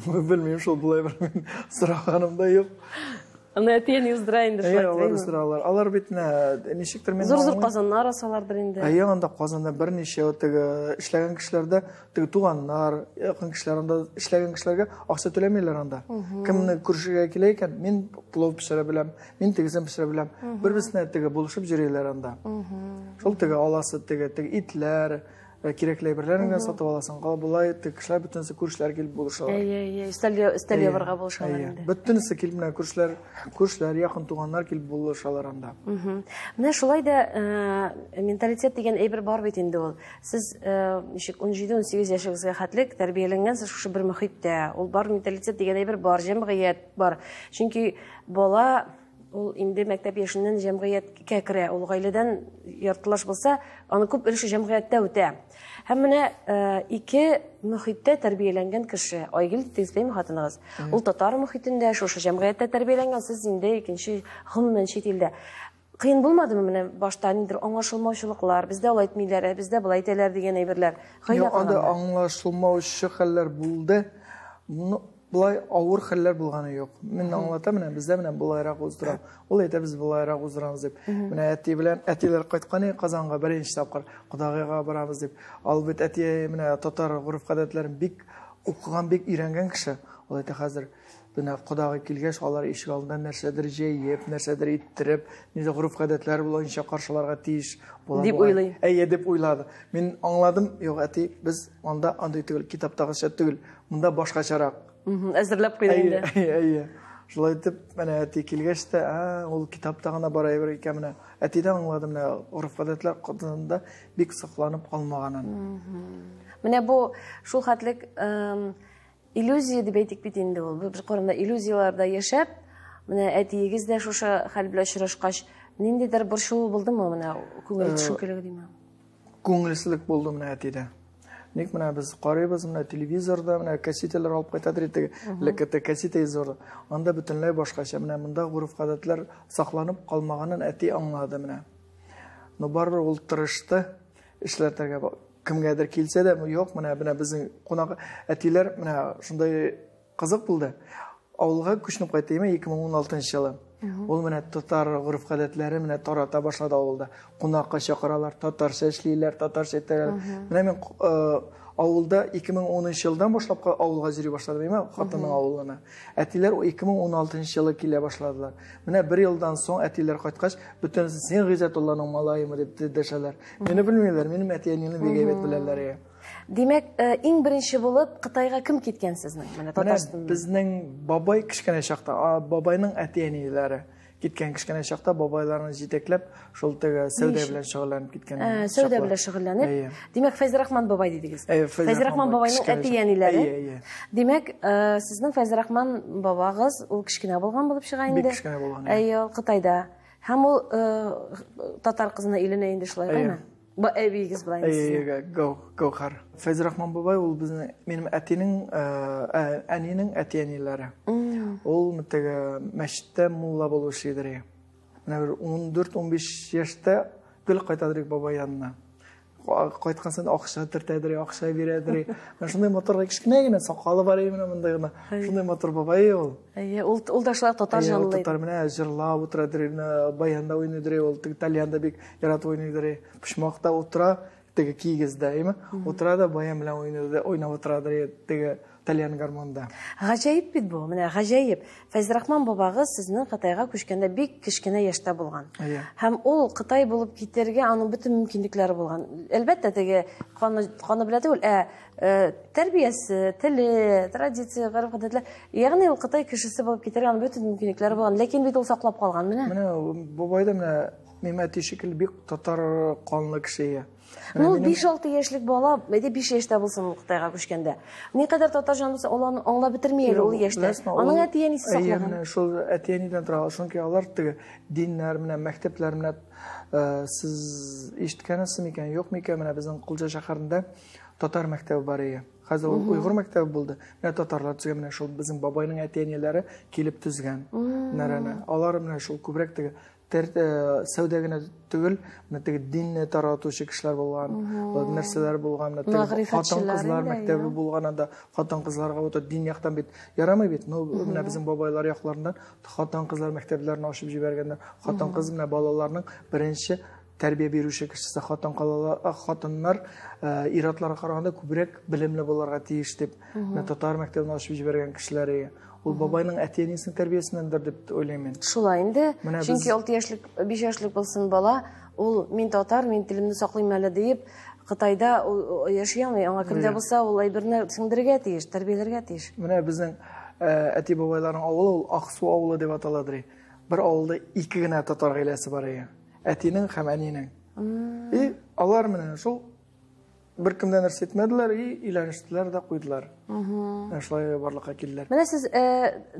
Белмим, шул болай бер мин сораганым да юк. Аны әти-әни уздыра инде шулай. Әйе, алар уздыралар. Алар бит менә ничектер мин Зур-зур казаннар асалардыр инде. Әйе, анда казанда берничә теге эшләгән кешеләрдә теге туганнар, якын кешеләр анда эшләгән кешеләргә акча түләмиләр анда. Кемне күршегә килә икән, мин плов пешерә беләм, мин тегесен пешерә беләм. Бер-берсенә теге булышып йөриләр анда. Шул теге аласы теге теге итләр, кирәкле әйберләрен генә сатып аласың. Кала болай кешеләр бөтенесе күршеләр килеп булышалар. Әйе, әйе, өстәл өстәл ябарга булышалар инде. Бөтенесе килеп менә күршеләр, күршеләр, якын туганнар килеп булышалар анда. Менә шулай да менталитет дигән әйбер бар бит инде ул. Сез ничек 17-18 яшегезгә хәтлек тәрбияләнгәнсез шушы бер мөхиттә. Ул бар менталитет дигән әйбер бар, җәмгыять бар. Чөнки бала ул инде мәктәп яшеннән җәмгыятькә керә, ул гаиләдән яртылаш булса, аны күп өлеше җәмгыятьтә үтә. Һәм менә ике мөхиттә тәрбияләнгән кеше, Айгөл дидегез, хатыныгыз, ул татар мөхитендә, шушы җәмгыятьтә тәрбияләнгән, сез инде икенче, гомумән чит илдә. Кыен булмадымы менә башта ниндидер аңлашылмаучылыклар, бездә алай әйтмиләр, ә бездә болай әйтәләр дигән әйберләр? Гаилә Юк, анда аңлашылмаучы хәлләр булды. Болай авыр хәлләр булганы юк. Мин аңлатам, менә бездә менә болайрак уздыра. Ул әйтә, без болайрак уздырабыз дип. Менә әти белән әтиләр кайткан иде Казанга беренче тапкыр, кодагыйга барабыз дип. Ал бит әти менә татар гореф-гадәтләрен бик укыган, бик өйрәнгән кеше. Ул әйтә, хәзер менә кодагый килгәч, алар ишек алдында нәрсәдер җәеп, нәрсәдер иттереп, нидер гореф-гадәтләр буенча каршыларга тиеш була. Дип уйлый. Әйе, дип уйлады. Мин аңладым, юк, әти, без анда андый түгел, китаптагыча түгел. Монда башкачарак. Әзерләп куйды инде. Әйе, әйе. Шулай итеп, менә әти килгәч тә, ул китапта гына бар әйбер икән менә. Әти дә аңлады менә гореф-гадәтләр катында бик сакланып калмаганын. Менә бу шул хәтлек иллюзия дип әйтик бит инде ул. Бер каранда иллюзияләрдә яшәп, менә әтиегез дә шушы хәл белән очрашкач, ниндидер борчылу булдымы менә күңел төшенкелеге димме? Күңелсезлек булды менә әтидә. Ник менә без карыйбыз менә телевизорда, менә кассеталар алып кайтадыр идек, лекете кассета изоры. Анда бөтенләй башкача. Менә монда гореф-гадәтләр сакланып калмаганын әти аңлады менә. Но барыбер ул тырышты эшләтергә. Кемгәдер килсә дә, юк, менә менә безнең кунак әтиләр менә шундай кызык булды. Авылга күченеп кайтты 2016 елы. Ул менә татар гореф-гадәтләре менә тарата башлады авылда. Кунакка чакыралар, татарча эшлиләр, татарча әйтәләр. Менә мин авылда 2010 елдан башлап авылга йөри башладым, әйме, хатынның авылына. Әтиләр 2016 елы килә башладылар. Менә бер елдан соң әтиләр кайткач, бөтенесе син Гыйззәтулланың малаемы дип дәшәләр. Мине белмиләр, минем әти-әнине бик әйбәт беләләр. Димәк, иң беренче булып Кытайга кем киткән сезнең? Менә Татарстаннан. Безнең бабай кечкенә чакта, бабайның әти-әниләре киткән кечкенә чакта бабайларны җитәкләп, шул теге сәүдә белән шөгыльләнеп киткән. Сәүдә белән шөгыльләнеп. Димәк, Фәйзрахман бабай дидегез. Фәйзрахман бабайның әти-әниләре. Димәк, сезнең Фәйзрахман бабагыз ул кечкенә булган булып чыга инде. Бик кечкенә булган. Әйе, ул Кытайда. Һәм ул татар кызына өйләнә инде шулай, әйме? Бу әбиегез була инде сезнең. Әйе, Гәүһәр. Фәйзрахман бабай ул безнең, минем әтинең, әнинең әти-әниләре. Ул теге мәчеттә мулла булып эшли иде. Менә бер 14-15 яшьтә гел кайтадыр бабай янына. Кайткан саен акча төртәдер, акча бирәдер. Менә шундый матур кечкенә генә сакалы бар иде менә мондай гына. Шундый матур бабай ул. Әйе, ул ул да шулай татар җанлы. Әйе, татар менә җырлап утырадыр, менә баянда уйныйдыр, ул теге тальянда бик яратып уйныйдыр. Почмакта утыра, теге кигездә, әйме? Утыра да баян белән уйныйдыр, уйнап утырадыр, теге тальян гармонда. Гаҗәеп бит бу, менә гаҗәеп. Фәйзрахман бабагыз сезнең Кытайга күчкәндә бик кечкенә яшьтә булган. Һәм ул Кытай булып китәргә аның бөтен мөмкинлекләре булган. Әлбәттә, теге каны, каны белән түгел, ә тәрбиясе, теле, традиция, гореф-гадәтләр. Ягъни ул Кытай кешесе булып китәргә аның бөтен мөмкинлекләре булган. Ләкин бит ул саклап калган менә. Менә бабай да менә минем әти шикелле бик татар канлы кеше. Ну, 5-6 яшьлек бала, әйдә 5 яшьтә булсын ул Кытайга күчкәндә. Никадәр татар җан булса, ул аны аңлап бетерми әле ул яшьтә. Аның әти-әнисе саклаган. Әйе, шул әти-әнидән тора. Чөнки алар теге диннәр менә, мәктәпләр менә, сез ишеткәнсез микән, юк микән, менә безнең Кулҗа шәһәрендә татар мәктәбе бар иде. Хәзер ул уйгыр мәктәбе булды. Менә татарлар төзгән, менә шул безнең бабайның әти-әниләре килеп төзгән. Нәрәне. Алар менә шул күбрәк теге Сәүдә генә түгел, менә теге динне таратучы кешеләр булган, нәрсәләр булган, менә теге хатын-кызлар мәктәбе булган анда, хатын-кызларга вот дин яктан бит ярамый бит. Ну, менә безнең бабайлар якларыннан хатын-кызлар мәктәпләрен ачып җибәргәннәр. Хатын-кыз менә балаларның беренче тәрбия бирүче кешесе хатыннар ир-атларга караганда күбрәк белемле булырга тиеш дип, менә татар мәктәбен ачып җибәргән кешеләр. Ул бабайның әти-әнисенең тәрбиясеннәндер дип уйлыйм мин. Шулай инде. Чөнки 6 яшьлек, 5 яшьлек булсын бала, ул мин татар, мин телемне саклыйм әле диеп, Кытайда яши алмый. Аңа кем дә булса ул әйберне сеңдерергә тиеш, тәрбияләргә тиеш. Менә безнең әти-бабайларның авылы ул Аксу авылы дип аталадыр. Бер авылда ике генә татар гаиләсе бар иде. Әтинең һәм әнинең. И алар менә шул бер кемдән нәрсә әйтмәделәр и өйләнештеләр дә куйдылар. Менә шулай барлыкка килделәр. Менә сез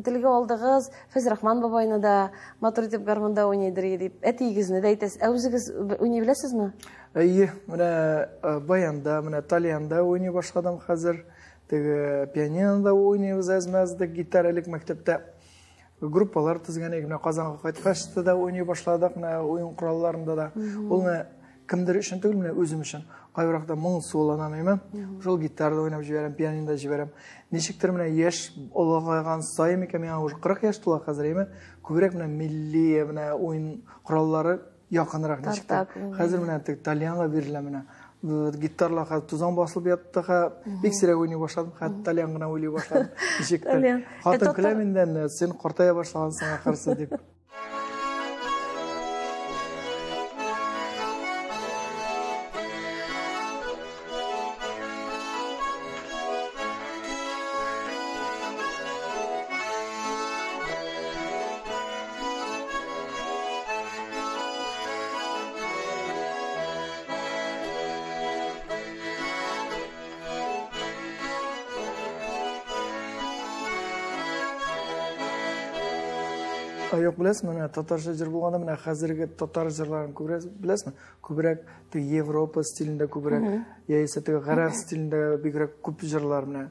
телгә алдыгыз Фәйзрахман бабайны да матур итеп гармунда уйныйдыр дип. Әтиегезне дә әйтәсез. Ә үзегез уйный беләсезме? Әйе, менә баянда, менә тальянда уйный башладым хәзер. Теге пианинода уйныйбыз әз-мәз, гитара элек мәктәптә группалар төзгән идек. Менә Казанга кайткач та уйный башладык, менә уен коралларында да. Ул менә кемдер өчен түгел, менә үзем өчен. Кайбер вакытта моң суланам әйме, шул гитарада уйнап җибәрәм, пианинода җибәрәм. Ничектер менә яшь олыгайган саен микән, миңа уже 40 яшь тула хәзер әйме, күбрәк менә милли менә уен кораллары якынрак ничектер. Хәзер менә теге тальянга бирелә менә. Гитарлар хәзер тузан басылып ятты, бик сирәк уйный башладым, хәтта тальян гына уйлый башладым. Ничектер. Хатын көлә миннән, син картая башлагансың ахырсы дип. Юк, беләсезме, менә татарча җыр булганда, менә хәзерге татар җырларын күбрәк, беләсезме, күбрәк теге Европа стилендә күбрәк, яисә теге гарәп стилендә бигрәк күп җырлар менә.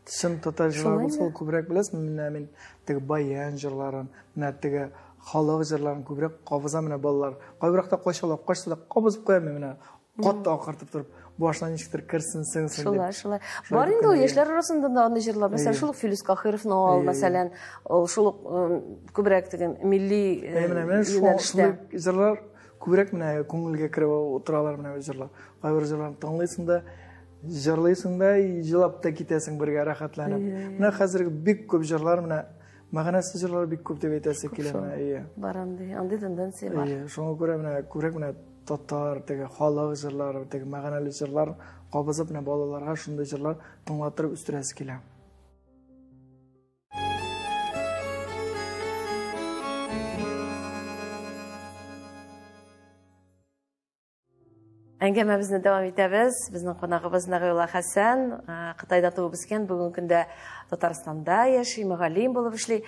Чын татар җырлары булса, ул күбрәк, беләсезме, менә мин теге баян җырларын, менә теге халык җырларын күбрәк кабыза менә балалар. Кайбер вакытта кайчалап качса да кабызып куям мин менә, катты акыртып торып, башына ничектер керсен, сеңсен дип. Шулай, шулай. Бар инде ул яшьләр арасында да андый җырлар. Мәсәлән, шул ук Филүс Каһировны ал, мәсәлән, ул шул ук күбрәк теге милли юнәлештә. Шул җырлар күбрәк менә күңелгә кереп утыралар менә бу җырлар. Кайбер җырларны тыңлыйсың да, җырлыйсың да, җылап та китәсең бергә рәхәтләнеп. Менә хәзер бик күп җырлар менә мәгънәсез җырлар бик күп дип әйтәсе килә менә, әйе. Бар андый, андый тенденция бар. Әйе, шуңа күрә менә күбрәк менә татар теге халык җырлары, теге мәгънәле җырлар кабызып менә балаларга шундый җырлар тыңлатырып үстерәсе килә. Әңгәмәбезне дәвам итәбез. Безнең кунагыбыз Нәгыйулла Хәсән, Кытайда туып үскән, бүгенге көндә Татарстанда яши, мөгаллим булып эшли.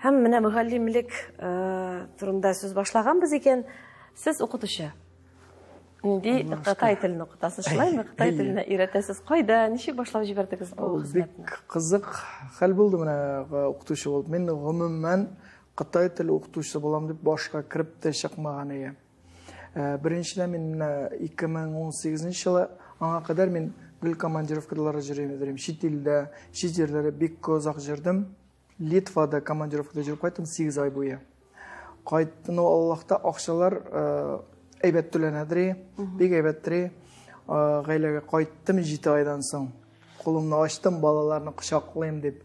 Һәм менә мөгаллимлек турында сүз башлаганбыз икән, сез укытучы. Нинди кытай телен укытасыз, шулаймы? Кытай теленә өйрәтәсез. Кайда, ничек башлап җибәрдегез бу хезмәтне? Бик кызык хәл булды менә укытучы булып. Мин гомумән кытай теле укытучысы булам дип башка кереп тә чыкмаган идем. Беренчедән мин менә 2018 елы аңа кадәр мин гел командировкаларда йөрим идем. Чит илдә, чит җирләрдә бик озак йөрдем. Литвада командировкада йөреп кайттым 8 ай буе. Кайттым, но Аллаһта акчалар әйбәт түләнәдер, бик әйбәттер. Гаиләгә кайттым 7 айдан соң. Кулымны ачтым, балаларны кочаклыйм дип.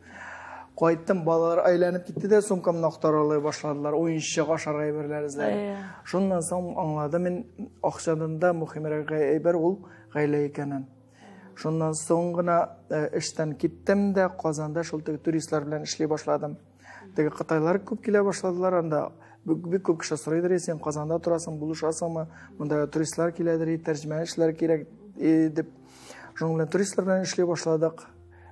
Кайттым, балалар әйләнеп китте дә сумкамны актаралый башладылар, уенчык ашарга әйберләр эзләп. Шуннан соң аңладым мин, акчадан да мөһимрәк әйбер ул гаилә икәнен. Шуннан соң гына эштән киттем дә Казанда шул теге туристлар белән эшли башладым. Теге кытайлар күп килә башладылар анда. Бик күп кеше сорыйдыр, син Казанда торасың, булышасыңмы? Монда туристлар киләдер, тәрҗемә эшләр кирәк дип. Шуның белән туристлар белән эшли башладык.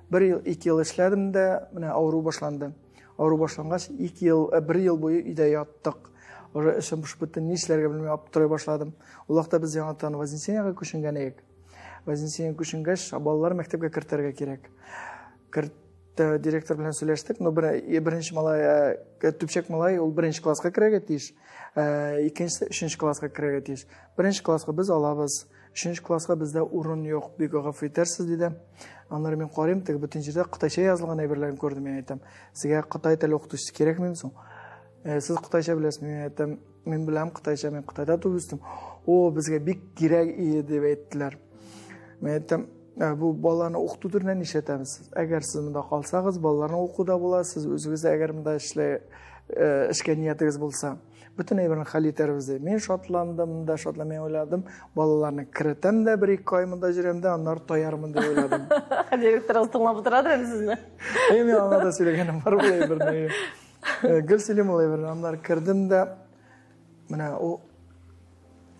Бер ел, ике ел эшләдем дә, менә авыру башланды. Авыру башлангач, ике ел, бер ел буе өйдә яттык. Уже эшем пошып бетте, ни эшләргә белми аптырый башладым. Ул вакытта без яңадан Вознесениега күченгән идек. Вознесениега күченгәч, балалар мәктәпкә кертергә кирәк. Директор белән сөйләштек. Ну, беренче малай, төпчек малай, ул беренче класска керергә тиеш. Икенчесе өченче класска керергә тиеш. Беренче класска без алабыз. Өченче класска бездә урын юк, бик гафу итәрсез, диде. Аннары мин карыйм, теге бөтен җирдә кытайча язылган әйберләрен күрдем, мин әйтәм. Сезгә кытай теле укытучысы кирәкмиме соң? Сез кытайча беләсезме? Мин әйтәм, мин беләм кытайча, мин Кытайда туып үстем. О, безгә бик кирәк иде, дип әйттеләр. Мин әйтәм, бу баланы укыту төренә нишләтәбез? Әгәр сез монда калсагыз, балаларның укуда була, сез үзегез әгәр монда эшкә ниятегез булса, бөтен әйберне хәл итәрбез дип. Мин шатландым да, шатландым, мин уйладым, балаларны керетәм дә, бер-ике ай монда йөрәм дә, аннары таярмын дип уйладым. Директорыгыз тыңлап утырадыр әле сезне. Әйе, мин аңа да сөйләгәнем бар ул әйберне. Гел сөйлим ул әйберне. Аннары кердем дә, менә ул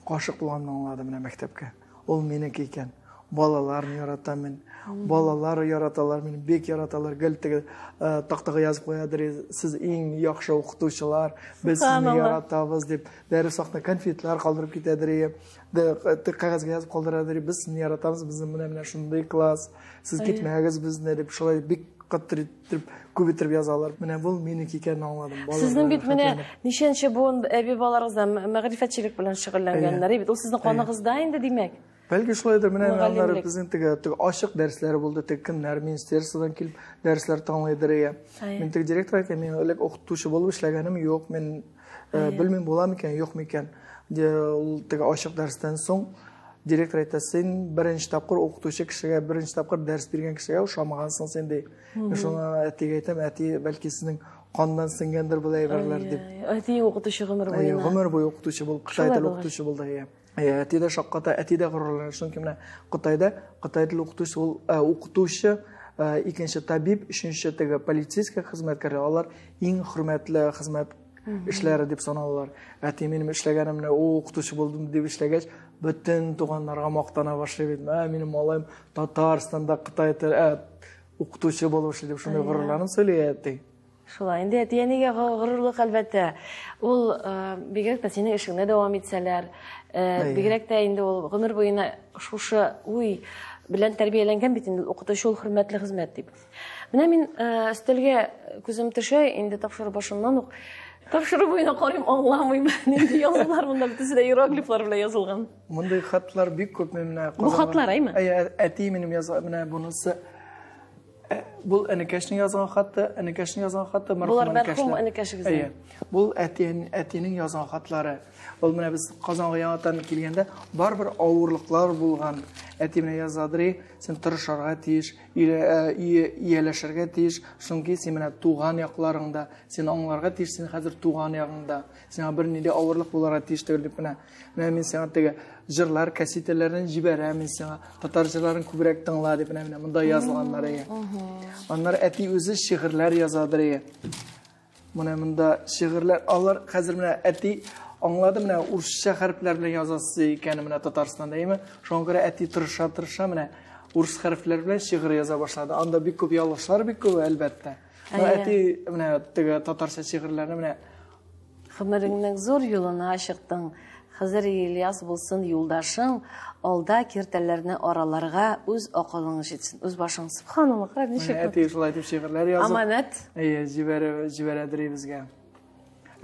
гашык булганын аңладым менә мәктәпкә. Ул минеке икән. Балаларны яратам мин. Балалар яраталар мине, бик яраталар. Гел теге тактага язып куядыр, сез иң яхшы укытучылар, без сезне яратабыз дип. Дәрес вакытында конфетлар калдырып китәдер, кәгазьгә язып калдырадыр, без сезне яратабыз, безнең менә шундый класс, сез китмәгез безне дип, шулай бик катты итеп, күп итеп язалар. Менә бу минеке икәнен аңладым. Сезнең бит менә ничәнче буын әби-бабаларыгыз да мәгърифәтчелек белән шөгыльләнгәннәр бит. Ул сезнең каныгызда инде, димәк. Бәлки шулайдыр, менә аннары безнең теге ачык дәресләре булды, теге кемнәр министерстводан килеп дәресләр тыңлыйдыр. Мин теге директор әйтәм, мин элек укытучы булып эшләгәнем юк, мин белмим була микән, юк микән. Ул теге ачык дәрестән соң директор әйтә, син беренче тапкыр укытучы кешегә, беренче тапкыр дәрес биргән кешегә ошамагансың син, ди. Мин шуңа әтигә әйтәм, әти, бәлки сезнең каннан сеңгәндер бу әйберләр дип. Әти укытучы гомер буена. Гомер буе укытучы булып, кытай теле укытучы булды. Әти дә шакката, әти дә горурлана. Чөнки менә Кытайда кытай теле укытучы ул укытучы, икенче табиб, өченче теге полицейский хезмәткәр, алар иң хөрмәтле хезмәт эшләре дип саналалар. Әти минем эшләгәнемне, ул укытучы булдым дип эшләгәч, бөтен туганнарга мактана башлый бит. Мә, минем малаем Татарстанда кытай теле укытучы булып эшли дип шундый горурланып сөйли әти. Шулай, инде әти-әнигә горурлык әлбәттә. Ул бигрәк тә синең эшеңне дәвам итсәләр, бигрәк тә инде ул гомер буена шушы уй белән тәрбияләнгән бит инде, укытучы ул хөрмәтле хезмәт дип. Менә мин өстәлгә күзем төшә, инде тапшыру башыннан ук тапшыру буена карыйм, аңламыйм, нинди язулар монда, бөтенесе дә иероглифлар белән язылган. Мондый хатлар бик күп менә. Бу хатлар, әйме? Әйе, әти минем язган, менә бунысы. Бу энекәшнең язган хаты, энекәшнең язган хаты, мәрхүм мәрхүм энекәшегезнең. Әйе. Бу әтинең язган хатлары. Ул менә без Казанга яңадан килгәндә барыбер авырлыклар булган. Әти менә язадыр, син тырышырга тиеш, ияләшергә тиеш, чөнки син менә туган якларыңда, син аңларга тиеш, син хәзер туган ягыңда, сиңа бернинди авырлык булырга тиеш түгел дип менә. Менә мин сиңа теге җырлар кассеталарын җибәрәм, мин сиңа татар җырларын күбрәк тыңла дип менә монда язылганнар. Аннары әти үзе шигырьләр язадыр. Менә монда шигырьләр, алар хәзер менә әти аңлады, менә урысча хәрефләр белән язасы икән менә Татарстанда, әйеме? Шуңа күрә әти тырыша-тырыша менә урыс хәрефләр белән шигырь яза башлады. Анда бик күп ялгышлар бик күп, әлбәттә. Әти менә теге татарча шигырьләрне менә Гомереңнең зур юлына чыктың. Хәзер Ильяс булсын юлдашың, алда киртәләрне араларга үз акылың җитсен, үз башың. Субханаллах, кара ничек. Әти шулай дип шигырьләр язып. Аманат. Әйе, җибәрәдер безгә.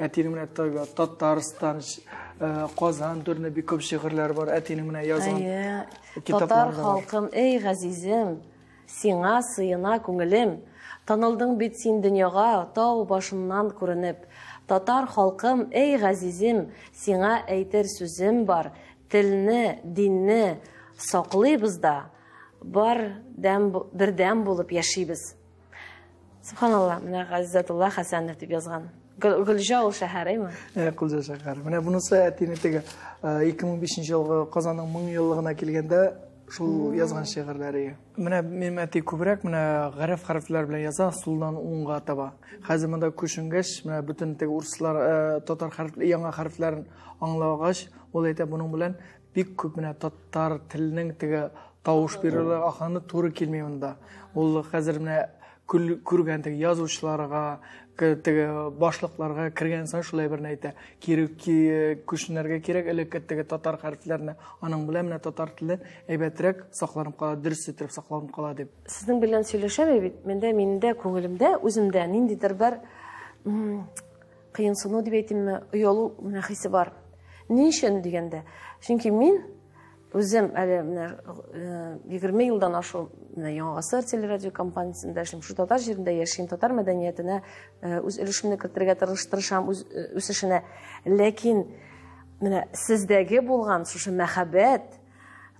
Әтинең менә Татарстан, Казан турында бик күп шигырьләр бар. Әтинең менә язган китаплары. Татар халкым, эй газизем, сиңа сыена күңелем. Танылдың бит син дөньяга, тау башыннан күренеп. Татар халкым, эй газизем, сиңа әйтер сүзем бар. Телне, динне саклыйбыз да, бар бердәм булып яшибез. Субханалла, менә Газизатулла Хәсәнов дип язган. Гөлҗа ул шәһәр, әйме? Гөлҗа шәһәре. Менә бунысы әтине теге 2005 елгы Казанның 1000 еллыгына килгәндә шул язган шигырьләре. Менә минем әти күбрәк менә гарәп хәрефләр белән яза, сулдан уңга таба. Хәзер монда күченгәч, менә бөтен теге урыслар, татар хәреф, яңа хәрефләрен аңлагач, ул әйтә, буның белән бик күп менә татар теленең теге тавыш бирүләре аханы туры килми монда. Ул хәзер менә Күргән теге язучыларга, теге башлыкларга кергән саен шулай берне әйтә. Кире күченергә кирәк элекке теге татар хәрефләренә. Аның белән менә татар теле әйбәтрәк сакланып кала, дөрес итеп сакланып кала дип. Сезнең белән сөйләшәм бит, миндә миндә күңелемдә, үземдә ниндидер бер кыенсыну дип әйтимме, оялу менә хисе бар. Ни өчен дигәндә? Чөнки мин үзем әле менә 20 елдан ашу менә Яңа гасыр телерадиокомпаниясендә эшлим, шул татар җирендә яшим, татар мәдәниятенә үз өлешемне кертергә тырышам, үз үсешенә. Ләкин менә сездәге булган шушы мәхәббәт,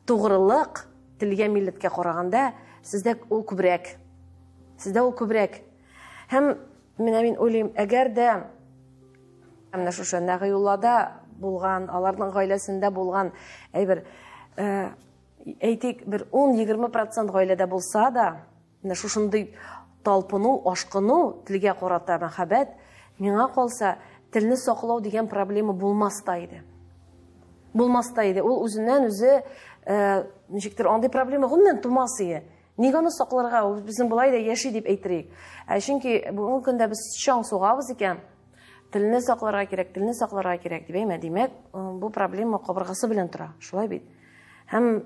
тугрылык телгә, милләткә караганда сездә ул күбрәк. Сездә ул күбрәк. Һәм менә мин уйлыйм, әгәр дә менә шушы Нәгыйуллада булган, аларның гаиләсендә булган әйбер, әйтик, бер 10-20% гаиләдә булса да, менә шушындый талпыну, ашкыну, телгә карата мәхәббәт, миңа калса, телне саклау дигән проблема булмас та иде. Булмас та иде. Ул үзеннән үзе, ничектер, андый проблема гомумән тумас иде. Нигә аны сакларга? Ул безнең болай да яши дип әйтерик. Ә чөнки бүгенге көндә без чаң сугабыз икән, телне сакларга кирәк, телне сакларга кирәк дип әйме? Димәк, бу проблема кабыргасы белән тора, шулай бит. Һәм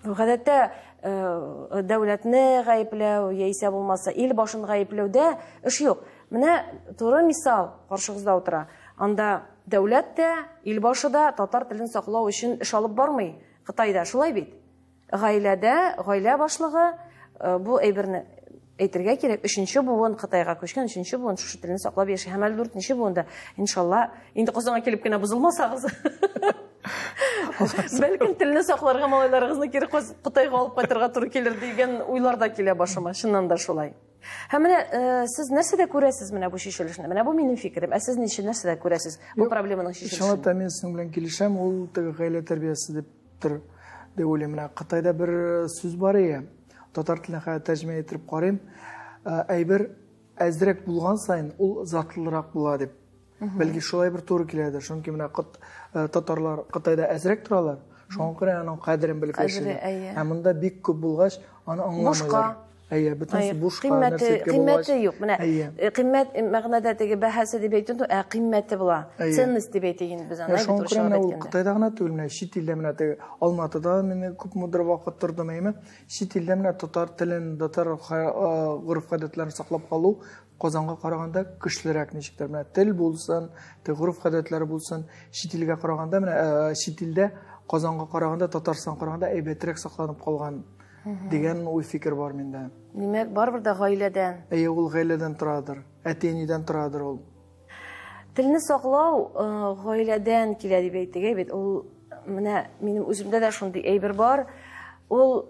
гадәттә дәүләтне гаепләү яисә булмаса ил башын гаепләүдә эш юк. Менә туры мисал каршыгызда утыра. Анда дәүләт тә, ил башы да татар телен саклау өчен эш алып бармый. Кытайда шулай бит. Гаиләдә, гаилә башлыгы бу әйберне әйтергә кирәк, өченче буын Кытайга күчкән, өченче буын шушы телне саклап яши. Һәм әле дүртенче буында, иншалла, инде Казанга килеп кенә бозылмасагыз. Бәлкем телне сакларга малайларыгызны кире Кытайга алып кайтырга туры килер дигән уйлар да килә башыма. Чыннан да шулай. Һәм менә сез нәрсәдә күрәсез менә бу чишелешне? Менә бу минем фикерем. Ә сез ничә нәрсәдә күрәсез бу проблеманың чишелешен? Чынлап та мин сезнең белән килешәм, ул теге гаилә тәрбиясе дип тор дип уйлыйм. Менә Кытайда бер сүз бар ие. Татар теленә хәзер тәрҗемә итеп карыйм. Әйбер әзрәк булган саен ул затлырак була дип. Бәлки шулай бер туры киләдер. Чөнки менә татарлар Кытайда әзрәк торалар. Шуңа күрә аның кадерен белеп яшиләр. Ә монда бик күп булгач, аны аңламыйлар. Әйе, бөтенесе бушка, нәрсәгә булгач. Кыйммәте юк. Менә кыйммәт мәгънәдә теге бәһасе дип әйтү, ә кыйммәте була. Ценность дип әйтик инде без аны. Шуңа күрә менә ул Кытайда гына түгел, менә чит илдә менә теге Алматыда мин күпмедер вакыт тордым, әйме. Чит илдә менә татар телен, татар гореф-гадәтләрен саклап калу Казанга караганда көчлерәк ничектер. Менә тел булсын, теге гореф-гадәтләре булсын, чит илгә караганда менә чит илдә Казанга караганда, Татарстанга караганда әйбәтрәк сакланып калган дигән уй фикер бар миндә. Димәк, барыбер дә гаиләдән. Әйе, ул гаиләдән торадыр, әти-әнидән торадыр ул. Телне саклау гаиләдән килә дип әйтик, әй бит. Ул менә минем үземдә дә шундый әйбер бар. Ул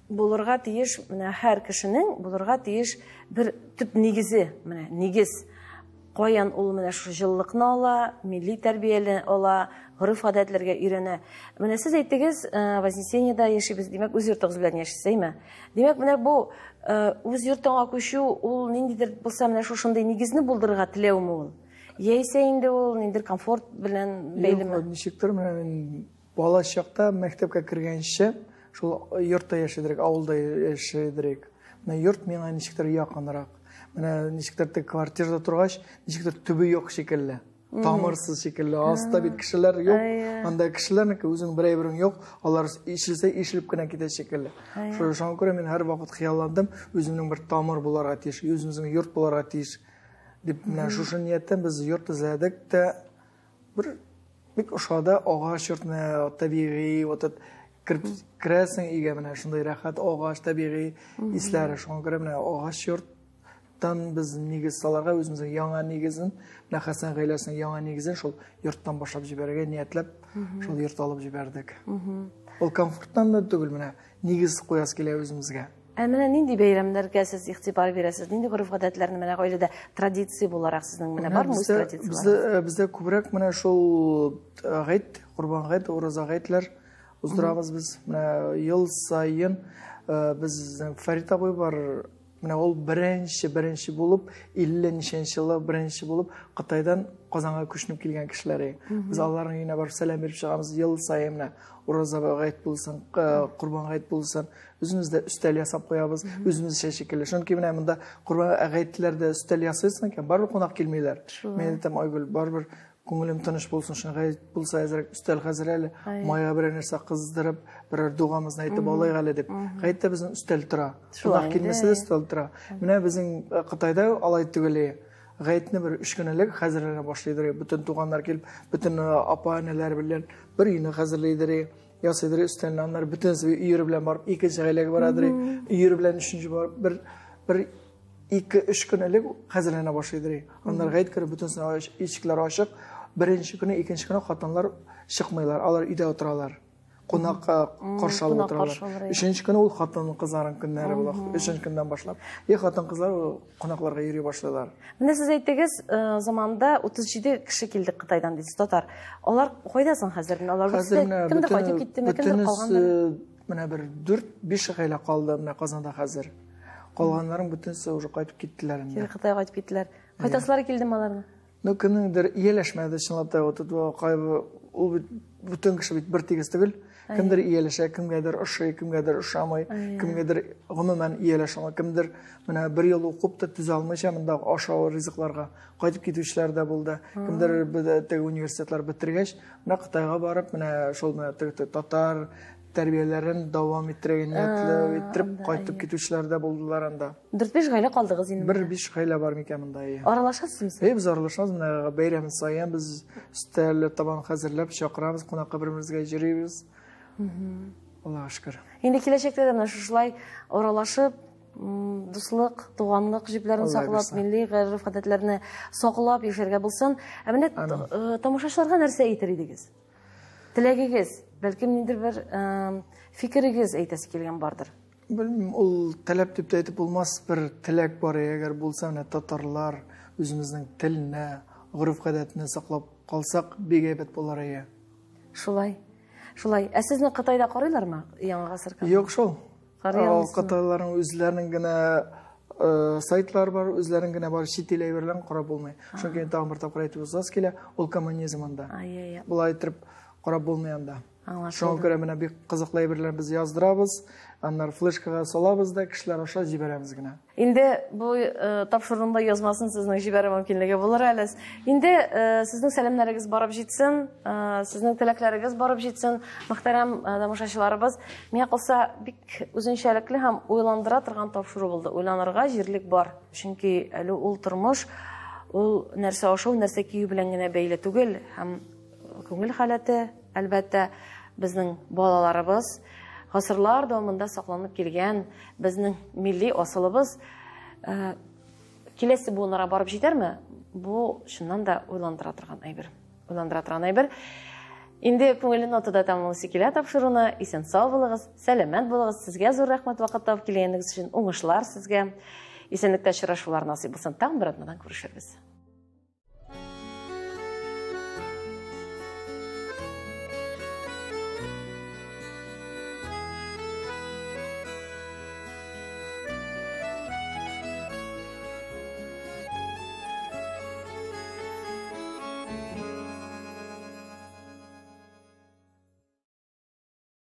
булырга тиеш, менә һәр кешенең булырга тиеш бер төп нигезе, менә нигез. Каян ул менә шушы җылылыкны ала, милли тәрбияне ала, гореф-гадәтләргә өйрәнә. Менә сез әйттегез, Вознесениедә яшибез, димәк, үз йортыгыз белән яшисез, әйме? Димәк, менә бу үз йортыңа күчү, ул ниндидер булса менә шушындый нигезне булдырырга теләүме ул? Яисә инде ул ниндидер комфорт белән бәйлеме? Юк, ничектер, менә мин бала чакта мәктәпкә кергәнче шул йортта яшәдерек, авылда яшәдерек. Менә йорт миңа ничектер якынрак. Менә ничектер теге квартирада торгач, ничектер төбе юк шикелле. Тамырсыз шикелле. Аста бит кешеләр юк. Анда кешеләрнеке үзең бер әйберең юк, алар ишелсә ишелеп кенә китә шикелле. Шуңа күрә мин һәрвакыт хыялландым, үземнең бер тамыр буларга тиеш, үземнең йорт буларга тиеш дип. Менә шушы нияттән без йорт эзләдек тә, бер бик ошады агач йорт, менә табигый, вот этот кереп керәсең өйгә, менә шундый рәхәт агач, табигый исләре. Шуңа күрә менә агач йорттан без нигез салырга, үзебезнең яңа нигезен, менә Хәсән гаиләсенең яңа нигезен шул йорттан башлап җибәрергә ниятләп, шул йорт алып җибәрдек. Ул комфорттан да түгел, менә нигез куясы килә үзебезгә. Ә менә нинди бәйрәмнәргә сез игътибар бирәсез? Нинди гореф-гадәтләрне менә гаиләдә традиция буларак сезнең менә бармы үз традицияләрегез? Бездә күбрәк менә шул гает, Корбан гает, Ураза гаетләр уздырабыз без. Менә ел саен без Фәрит абый бар, Менә ул беренче, беренче булып, 50 ничәнче елы беренче булып Кытайдан Казанга күченеп килгән кешеләр. Без аларның өенә барып сәлам биреп чыгабыз ел саен менә Ураза гает булсын, Корбан гает булсын, үзебез дә өстәл ясап куябыз, үзебезчә шикелле. Чөнки менә монда Корбан гаетләрдә өстәл ясыйсың икән, барыбер кунак килмиләр. Мин әйтәм, Айгөл, барыбер күңелем тыныч булсын, шуны гает булса әзрәк өстәл хәзер әле, майга берәр нәрсә кыздырып, берәр дугамызны әйтеп алыйк әле дип. Гаеттә безнең өстәл тора. Кунак килмәсә дә өстәл тора. Менә безнең Кытайда алай түгел. Гаетне бер 3 көн элек хәзерләнә башлыйдыр. Бөтен туганнар килеп, бөтен апа-энеләр белән бер өйне хәзерлидер. Ясыйдыр өстәлне, аннары бөтенесе өере белән барып, икенче гаиләгә барадыр. Өере белән өченче барып, бер бер 2-3 көн элек хәзерләнә башлыйдыр. Аннары гает кереп, бөтенесенә ишекләр ачык. Беренче көне, икенче көне хатыннар чыкмыйлар, алар өйдә утыралар. Кунакка каршы алып утыралар. Өченче көне ул хатын-кызларның көннәре була. Өченче көннән башлап. И хатын-кызлар кунакларга йөри башлыйлар. Менә сез әйттегез, заманда 37 кеше килде Кытайдан дисез, татар. Алар кайда соң хәзер? Алар кемдер кайтып киттеме, кемдер калгандыр? Менә бер 4-5 гаилә калды менә Казанда хәзер. Калганнарның бөтенесе уже кайтып киттеләр инде. Кире Кытайга кайтып киттеләр. Кайтасылары килдеме аларның? Ну, кемнеңдер ияләшмәде, чынлап та, вот ул бит бөтен кеше бит бер тигез түгел. Кемдер ияләшә, кемгәдер ошый, кемгәдер ошамый, кемгәдер гомумән ияләшә алмый, кемдер менә бер ел укып та түзә алмыйча монда ашау ризыкларга кайтып китүчеләр дә булды. Кемдер теге университетлар бетергәч, менә Кытайга барып, менә шул менә теге татар тәрбияләрен дәвам иттерергә ниятле иттереп кайтып китүчеләр дә булдылар анда. 4-5 гаилә калдыгыз инде. Бер 5 гаилә бар микән монда? Аралашасызмы сез? Әйе, без аралашабыз. Менә бәйрәм саен без өстәл табан хәзерләп чакырабыз, кунакка бер-беребезгә йөрибез. Аллаһка шөкер. Инде киләчәктә дә менә шушылай аралашып, дуслык, туганлык җепләрен саклап, милли гореф-гадәтләрне саклап яшәргә булсын. Ә менә тамашачыларга нәрсә әйтер идегез? Теләгегез, бәлкем ниндидер бер фикерегез әйтәсе килгән бардыр. Белмим, ул таләп дип тә әйтеп булмас, бер теләк бар, әгәр булса, менә татарлар үзебезнең телне, гореф-гадәтне саклап калсак, бик әйбәт булыр иде. Шулай. Шулай. Ә сезне Кытайда карыйлармы? Яңа гасыр каналы? Юк шул. Карый алмыйсызмы? Кытайларның үзләренең генә сайтлар бар, үзләренең генә бар, чит ил әйберләрен карап булмый. Чөнки тагын бер тапкыр әйтеп узасы килә, ул коммунизм анда. Болай итеп карап булмый анда. Аңлашылды. Шуңа күрә менә бик кызыклы әйберләр без яздырабыз, аннары флешкага салабыз да кешеләр аша җибәрәбез генә. Инде бу тапшыруның да язмасын сезнең җибәрү мөмкинлеге булыр әле. Инде сезнең сәламнәрегез барып җитсен, сезнең теләкләрегез барып җитсен, мөхтәрәм тамашачыларыбыз. Миңа калса, бик үзенчәлекле һәм уйландыра торган тапшыру булды. Уйланырга җирлек бар. Чөнки әле ул тормыш, ул нәрсә ашау, нәрсә кию белән генә бәйле түгел, һәм күңел халәте, әлбәттә, безнең балаларыбыз гасырлар дәвамында сакланып килгән безнең милли асылыбыз киләсе буыннарга барып җитәрме? Бу чыннан да уйландыра торган әйбер. Уйландыра торган әйбер. Инде күңелле нотада тәмамлыйсы килә тапшыруны. Исән сау булыгыз, сәламәт булыгыз. Сезгә зур рәхмәт вакыт табып килгәнегез өчен. Уңышлар сезгә. Исәнлектә очрашулар насыйп булсын. Тагын бер атнадан күрешербез.